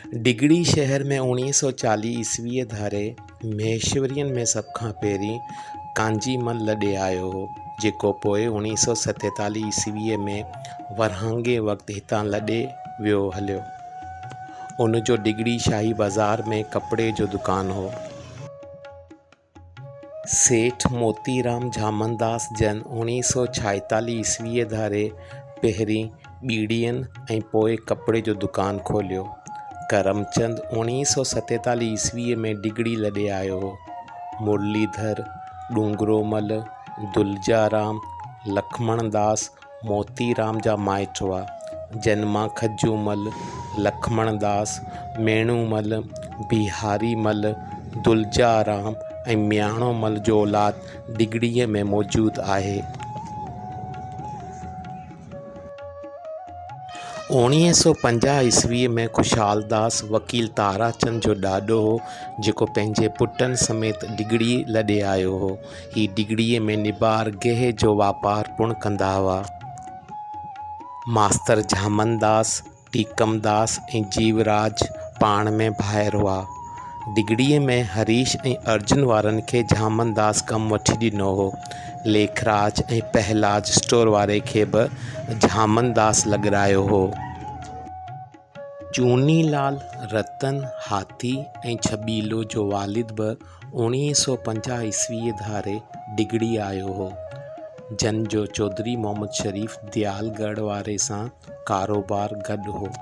ڊگهڙي شهر ۾ 1940 عيسويء ڌاري مهيشورين ۾ سڀ کان پهرين ڪانجي مل لڏي آيو هو، جيڪو پوء 1947 عيسويء ۾ ورهاڱي وقت هتان لڏي ويو هليو. ان جو ڊگهڙي شاهي بازار ۾ ڪپڙي جو دڪان هو. سيٺ موتيرام جهامنداس جن 1946 عيسويء ڌاري پهرين ٻيڙين ۽ پوء ڪپڙي جو دڪان کوليو. ڪرمچند 1947 عيسويء ۾ ڊگهڙي لڏي آيو هو. مرليڌر، ڏونگرومل، دلجارام، لکمڻداس، موتي رام جا مائٽ هئا، جن مان کجو مل، لکمڻ داس، ميڻو مل، بيهاري مل، دلجا رام ۽ مياڻو مل جو اولاد ڊگهڙيء ۾ موجود آهي. 1950 عيسويء ۾ خوشحال داس وڪيل تاراچند جو ڏاڏو هو، جيڪو پنهنجي پٽن سميت ڊگهڙي لڏي آيو هو. هي ڊگهڙيء ۾ نبار گيهه جو واپار پڻ ڪندا هئا. ماستر جهامن داس، ٽيڪم داس ۽ جيوراج پاڻ ۾ ڀائر هئا. ڊگهڙيء ۾ هريش ۽ ارجن وارن کي جهامن داس ڪم وٺي ڏنو هو. ليکراج ۽ پهلاج اسٽور واري کي به جهامن داس لڳرايو هو. چوني لال، رتن، هاٿي ۽ ڇٻيلو جو والد به 1950 عيسويء ڌاري ڊگهڙي آيو هو، جن جو چوڌري محمد شريف ديال ڳڙهه واري سان ڪاروبار گڏ هو.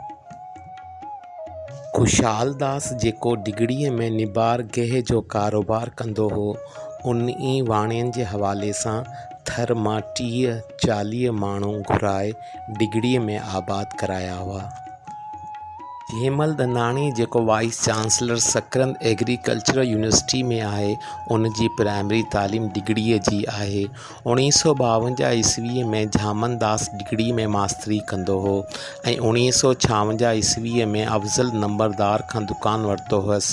خوشحال داس جيڪو ڊگهڙيء ۾ نبار گيهه جو ڪاروبار ڪندو هو، ان ئي واڻين جي حوالي سان ٿر مان 30، 40 ماڻهو گهرائي ڊگهڙيء ۾ آباد ڪرايا هئا. جيمل ڏناڻي جيڪو vice chancellor Sakrand agricultural university ۾ آهي، ان جي پرائمري تعليم ڊگهڙيء جي آهي. 1952 عيسويء ۾ جهامن داس ڊگهڙي ۾ ماستري ڪندو هو ۽ 1956 عيسويء ۾ افضل نمبردار کان دڪان ورتو هئس،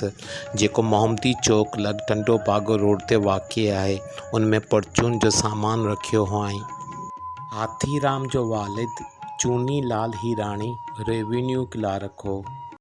جيڪو محمدي چوڪ لڳ ٽنڊو باگو روڊ تي واقع آهي، ان ۾ پرچون جو سامان رکيو هئائين. هاٿي رام جو والد چوني لال هيراڻي ريونيو ڪلارڪ هو.